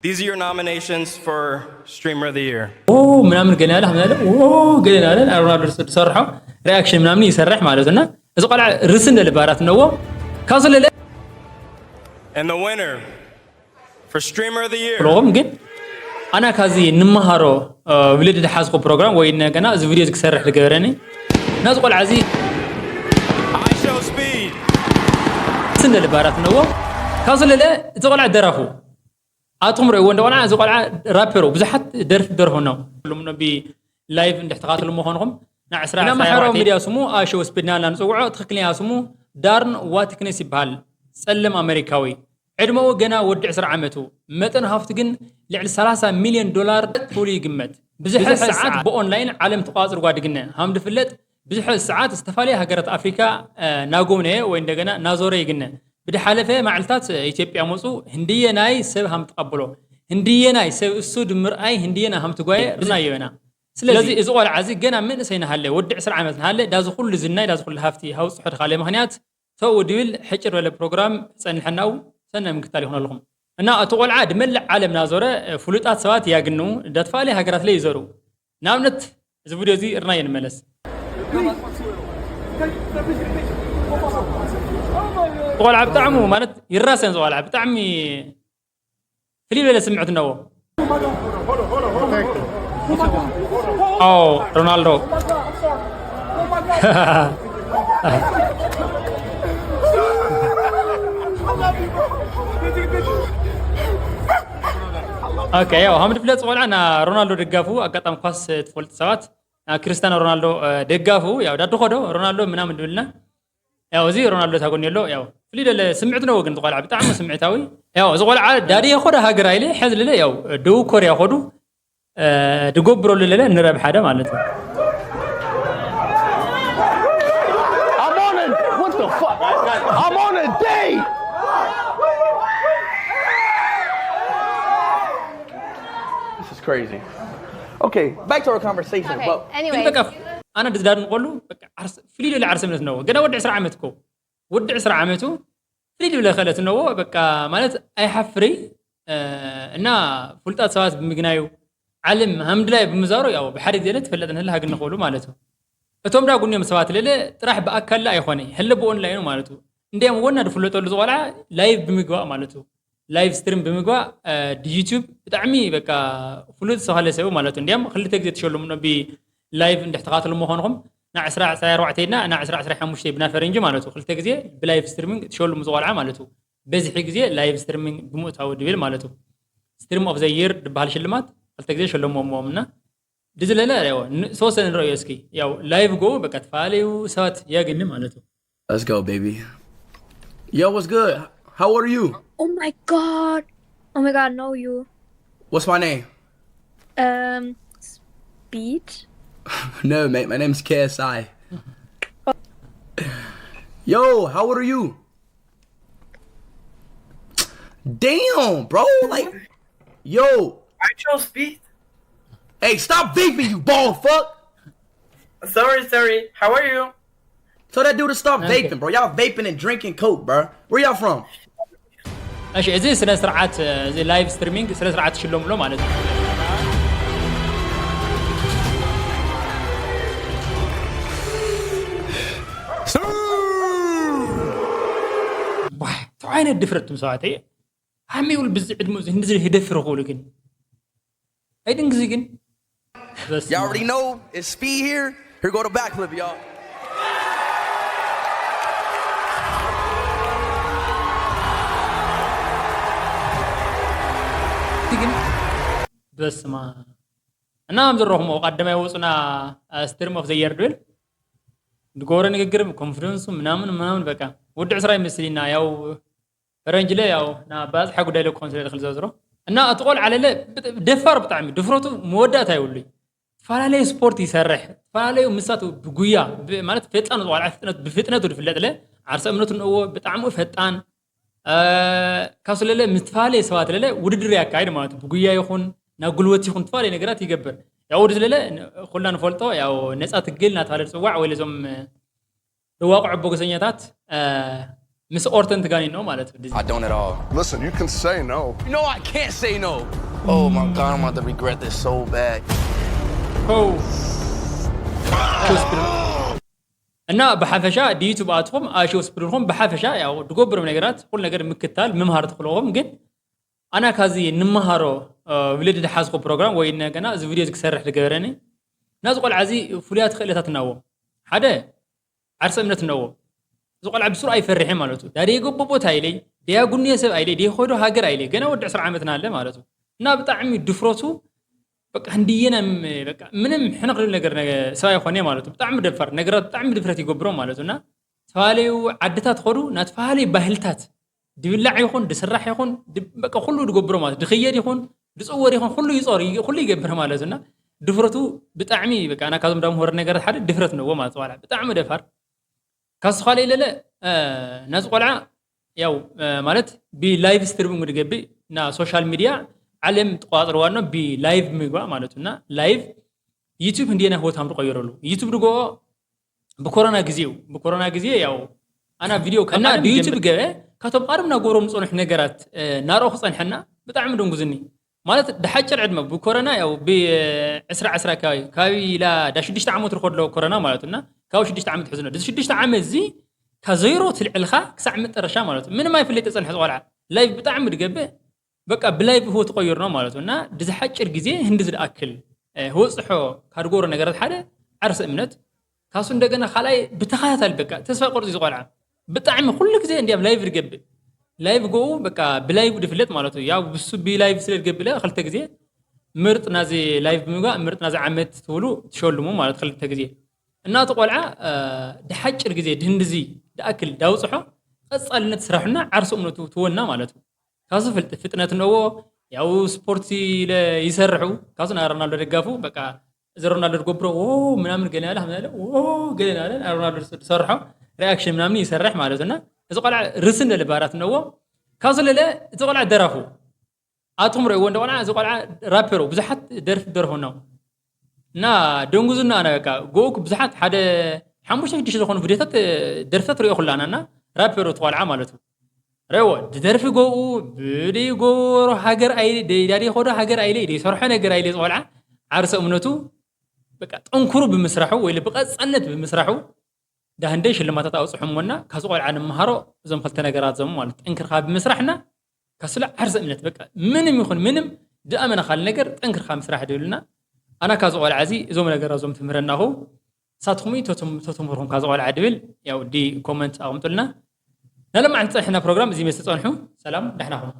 These are your nominations for Streamer of the Year. ምናምን ገለ ያለ ምናለ ገለ ያለ ሮናልዶ ዝሰርሖ ሪኣክሽን ምናምን ይሰርሕ ማለት እና እዚ ቆልዓ ርስ እንደ ልባራት ነዎ ካብዚ ለለ And the winner for Streamer of the Year. ብለኹም ግን ኣና ካዚ ንመሃሮ ብልድ ዝሓዝኩ ፕሮግራም ወይ ነገና እዚ ቪድዮ እዚ ክሰርሕ ዝገበረኒ ናዚ ቆልዓ እዚ I show speed. ስነ ልባራት ነዎ ካብዚ ለለ እቲ ቆልዓ ደራፉ ኣቱም ርእዎ እንደ ቆልዓ እዚ ቆልዓ ራፐሩ ብዙሓት ደርፊ ደርፎ ነው ሉም ነቢ ላይቭ እንድሕተኻትሉ ምኾንኹም ንዕስራ መሓራዊ ሚድያ ስሙ ኣሸው ስፒድና እና ንፅውዖ ትክክለኛ ስሙ ዳርን ዋትክነስ ይበሃል ጸለም ኣሜሪካዊ ዕድመኡ ገና ወዲ ዕስራ ዓመቱ መጠን ሃፍቱ ግን ልዕሊ ሰላሳ ሚልዮን ዶላር ክፍሉ ይግመት ብዙሕ ሰዓት ብኦንላይን ዓለም ተቋፅር ጓድግነ ሃም ድፍለጥ ብዙሕ ሰዓት ዝተፈላለየ ሃገራት ኣፍሪካ ናጎብነየ ወይ እንደገና ናዞረ ይግነ ብድሓለፈ ማዕልታት ኢትዮጵያ መፁ ህንድየ ናይ ሰብ ሃም ተቐብሎ ህንድየ ናይ ሰብ እሱ ድምርኣይ ህንድየና ሃም ትጓየ ርናዮ ኢና ስለዚ እዚ ቆልዓ እዚ ገና መንእሰይ ናሃለ ወዲ ዕስራ ዓመት ናሃለ ዳዚ ኩሉ ዝናይ ዳዚ ኩሉ ሃፍቲ ሃውፅሖ ድካለ ምክንያት ሰው ድብል ሕጭር በለ ፕሮግራም ጸንሐናው ሰናይ ምክታል ይኹነልኹም እና እቲ ቆልዓ ድመልእ ዓለም ናዞረ ፍሉጣት ሰባት ያግንው ደትፋለይ ሃገራት ላይ ይዘሩ ንኣብነት እዚ ቪድዮ እዚ እርና የንመለስ ቆልዓ ብጣዕሙ ማለት ይራሰን ዝቆልዓ ብጣዕሚ ፍልይ ዝበለ ስምዕት እነዎ ሮናልዶ ኦኬ ያው ሃምድ ፍለጥ ቆልዓ ና ሮናልዶ ደጋፉ ኣጋጣሚ ኳስ ትፈልጡ ሰባት ና ክርስቲያኖ ሮናልዶ ደጋፉ ያው ዳድኾዶ ሮናልዶ ምናምን ድብልና ያው እዚ ሮናልዶ ታጎኒ ኣሎ ያው ፍልይ ደለ ስምዕት ነው ግን ቆልዓ ብጣዕሚ ስምዕታዊ ያው እዚ ቆልዓ ዳዲ የኾደ ሃገር ኣይለ ሕዝ ልለ ያው ደቡብ ኮሪያ ኾዱ ድጎብረሉ ለለ ንረብ ሓደ ማለት ነው I'm on a what the fuck? I'm on a date. This is crazy. Okay, back to our conversation. Okay, But anyways. ግን በቃ ኣነ ድዝዳድ ንቆሉ በቃ ዓርስ- ፍልይ ልብል ዓርሰ እምነት ነዎ ገና ወዲ ዕስራ ዓመት እኮ ወዲ ዕስራ ዓመቱ ፍልይ ልብለ ከለት ነዎ በቃ ማለት ኣይሓፍርይ እ፣ እና ፍሉጣት ሰባት ብምግናዩ ዓለም ሃምድላይ ብምዛሩ ያው ብሓደ ግዜ ትፈለጥ ንህላ ሃግን ንኽእሉ ማለት እዩ እቶም ዳ ጉንዮም ሰባት ለለ ጥራሕ ብኣካል ኣይኮነ ህለ ብኦንላይኑ ማለት እዩ እንዲያም ወና ድፍለጠሉ ዝቆልዓ ላይቭ ብምግባእ ማለት እዩ ላይቭ ስትሪም ብምግባእ ዩቱብ ብጣዕሚ በቃ ፍሉጥ ዝተባሃለ ሰብ ማለት እዩ እንዲያም ክልተ ግዜ ትሸልሙ ነቢ ላይቭ እንድሕተኻትሉ ምኾንኹም ና ዕስራ ዕስራ ኣርባዕተ ኢልና ና ዕስራ ዕስራ ሓሙሽተ ብና ፈረንጂ ማለት እዩ ክልተ ግዜ ብላይቭ ስትሪሚንግ ትሸልሙ ዝቆልዓ ማለት እዩ በዝሒ ግዜ ላይቭ ስትሪሚንግ ብምእታው ድብል ማለት እዩ ስትሪም ኦፍ ዘ ይር ዝበሃል ሽልማት ክልተ ግዜ ሸለሞሞም እና ድዝለለ ያው ን- ሰወሰነ ንረእዮ እስኪ ያው ላይቭ ጎ በቃ ተፈላለዩ ሰባት ያገኒ ማለት እዩ Let's go, baby. Yo, what's good? How old are you? Oh my god. Oh my god, no you. What's my name? Um speed. No, mate. My name's K S I. Yo, how old are you? Damn, bro. Like, yo. Actual speed? Hey, stop vaping, you bald fuck. Sorry, sorry. How are you? Tell that dude to stop Okay. vaping, bro. Y'all vaping and drinking coke, bro. Where y'all from? እሺ እዚ ስነ ስርዓት እዚ ላይቭ ስትሪሚንግ ስነ ስርዓት ሽለምሎ ማለት እዩ ዋ፣ እንታይ ዓይነት ድፍረት ትም ሰባት ኣይ ኣሚ ይብል ብዚ ዕድሙ እዚ ህንዲ ህደፍር ክብሉ ግን ኣይድንግዚ ግን በስመ Y'all already know it's speed here. Here go the backflip, y'all. ግን በስማ እና ከም ዝረኹምዎ ቀደማይ ወፁና ስትሪም ኦፍ ዘየር ድብል ዝገበሮ ንግግር ኮንፊደንሱ ምናምን ምናምን በቃ ወዲ ዕስራ ይመስልና ያው ፈረንጅ ለ ያው ና ባፅሓ ጉዳይ ለ ኮንሲደር ክል ዘዝሮ እና እቲ ቆልዓ ለለ ብጥ- ደፋር ብጣዕሚ ድፍረቱ መወዳእታ የብሉይ ዝተፈላለዩ ስፖርት ይሰርሕ ዝተፈላለዩ ምሳት ብጉያ ብ- ማለት ፈጣን ቆልዓ ፍጥነት ብፍጥነቱ ዝፍለጥ ለ ዓርሰ እምነቱ ንእዎ ብጣዕሚ ፈጣን እ፣ ካብ ስለለ ምስ ዝተፈላለዩ ሰባት ለለ ውድድር ያካይድ ማለት እዩ ብጉያ ይኹን ናብ ጉልበት ይኹን ዝተፈላለዩ ነገራት ይገብር ያው ወዲ ስለለ ኩልና ንፈልጦ ያው ነፃ ትግል እናተባለ ዝፅዋዕ ወይ ለዞም ደዋቑ ዕቦ ገሰኛታት ምስ ኦርተን ትጋኒኖ ማለት እዩ። I don't at all. Listen, you can say no. You know I can't say no. Oh my god, I'm about to regret this so bad. እና ብሓፈሻ ድዩቱብ ኣትኹም ኣሽው ስፕሪድኹም ብሓፈሻ ያው ድጎብርም ነገራት ኩሉ ነገር ምክታል ምምሃር ትኽልኹም ግን ኣና ካዚ ንምሃሮ ብልድ ድሓዝኮ ፕሮግራም ወይ ነገና እዚ ቪድዮ ክሰርሕ ዝገበረኒ ናዚ ቆልዓ እዚ ፍሉያት ክእለታት እናዎ ሓደ ዓርሰ እምነት እነዎ እዚ ቆልዓ ብስሩ ኣይፈርሕ ማለት እዩ ዳደ የገቦ ቦታ ኣይለይ ደያ ጉንየ ሰብ ኣይለይ ደየ ኸዶ ሃገር ኣይለይ ገና ወዲ ዕስራ ዓመትና ኣለ ማለት እዩ እና ብጣዕሚ ድፍረቱ በቃ ህንድየና ምንም ሕነቕ ልብል ነገር ሰብ ኣይኮነ ማለት እዩ ብጣዕሚ ደፋር ነገራት ብጣዕሚ ድፍረት ይገብሮ ማለት እዩ እና ዝተፈላለዩ ዓድታት ኸዱ ናተፈላለዩ ባህልታት ድብላዕ ይኹን ድስራሕ ይኹን በቃ ኩሉ ድገብሮ ማለት ድኽየድ ይኹን ድፅወር ይኹን ኩሉ ይፆር ኩሉ ይገብር ማለት እዩ እና ድፍረቱ ብጣዕሚ በቃ እና ካብዞም ዳ ምሁር ነገራት ሓደ ድፍረት ነዎ ማለት ቆልዓ ብጣዕሚ ደፋር ካብዚ ኻልእ ኢለለ ነዚ ቆልዓ ያው ማለት ብላይቭ ስትሪሚንግ ድገብእ እና ሶሻል ሚድያ ዓለም ተቆፃፅርዋ ኖ ብላይቭ ምግባእ ማለት እዩ እና ላይቭ ዩቱብ እንዲና ህይወታም ዝቀየረሉ ዩቱብ ድጎኦ ብኮሮና ግዜ እዩ ብኮሮና ግዜ ያው ኣና ቪድዮ እና ዩቱብ ገበ ካብቶም ቀደም ናጎሮም ዝፀንሑ ነገራት ናርኦ ክፀንሐና ብጣዕሚ ደንጉዝኒ ማለት ድሓጭር ዕድመ ብኮረና ያው ብ20 ከባቢ ከባቢ ኢላ ዳ ሽዱሽተ ዓመት ርከ ኣለዎ ኮረና ማለት እና ካብ ሽዱሽተ ዓመት ሕዝኖ እዚ ሽዱሽተ ዓመት እዚ ካብ ዘይሮ ትልዕልካ ክሳዕ መጠረሻ ማለት ምንም ኣይፍለጥ የፀንሐ ዝቆልዓ ላይቭ ብጣዕሚ ድገብእ በቃ ብላይቭ ህይወት ቀይርኖ ማለት እና ድዚ ሓጭር ግዜ ህንዲ ዝድኣክል ህወፅሖ ካድጎሮ ነገራት ሓደ ዓርሰ እምነት ካሱ እንደገና ካልኣይ ብተኸታታሊ በቃ ተስፋ ቆርፂ ዝቆልዓ ብጣዕሚ ኩሉ ግዜ እንዲያም ላይቭ ድገብእ ላይቭ ጎኡ በቃ ብላይቭ ድፍለጥ ማለት እዩ ያው ብሱ ብላይቭ ስለ ድገብእ ክልተ ግዜ ምርጥ ናዚ ላይቭ ብምግባእ ምርጥ ናዚ ዓመት ትብሉ ትሸልሙ ማለት ክልተ ግዜ እናቲ ቆልዓ ድሓጭር ግዜ ድህንድዚ ድኣክል ዳውፅሖ ቀፃልነት ስራሕና ዓርሲ እምነቱ ትወና ማለት እዩ ካብዚ ፍልጥ ፍጥነት ነዎ ያው ስፖርት ይሰርሑ ካብዚ ናይ ሮናልዶ ደጋፉ በቃ እዚ ሮናልዶ ዝገብሮ ምናምን ገለ ያለ ከምዚ ገለ ናለ ሮናልዶ ዝሰርሖ ሪኣክሽን ምናምን ይሰርሕ ማለት እና እዚ ቆልዓ ርስ እንደለ ባህራት ነዎ ካብዚ ለለ እዚ ቆልዓ ደራፉ ኣቱም ርእዎ እንደ ቆልዓ እዚ ቆልዓ ራፐሮ ብዙሓት ደርፊ ደርፎ ነው እና ደንጉዙና ኣና በቃ ጎኡክ ብዙሓት ሓደ ሓሙሽተ ሽዱሽተ ዝኾኑ ቪድዮታት ደርፍታት ሪኦ ኩላና እና ራፐሮ ትቆልዓ ማለት እዩ ረዎ ድደርፊ ጎኡ ብደይ ጎበሮ ሃገር ኣይለ ደዳደይ ኾዶ ሃገር ኣይለ ደይ ሰርሖ ነገር ኣይለ ዝቆልዓ ዓርሰ እምነቱ በቃ ጠንክሩ ብምስራሑ ወይ ብቐፃልነት ብምስራሑ ዳህንደይ ሽልማታት ኣውፅሖሞና ካብዚ ቆልዓ ንምሃሮ እዞም ክልተ ነገራት ዞም ማለት ጠንክርካ ብምስራሕና ካስለ ዓርሰ እምነት በቃ ምንም ይኹን ምንም ድኣመና ካል ነገር ጠንክርካ ምስራሕ ድብልና ኣና ካብዚ ቆልዓ እዚ እዞም ነገራት እዞም ትምህረናኹ ንሳትኹም ተተምርኩም ካብዚ ቆልዓ ድብል ያው ዲ ኮመንት ኣቕምጡልና ናለማዓንቲ ፀንሕና ፕሮግራም እዚ መስ ፀንሑ ሰላም ዳሕናኹም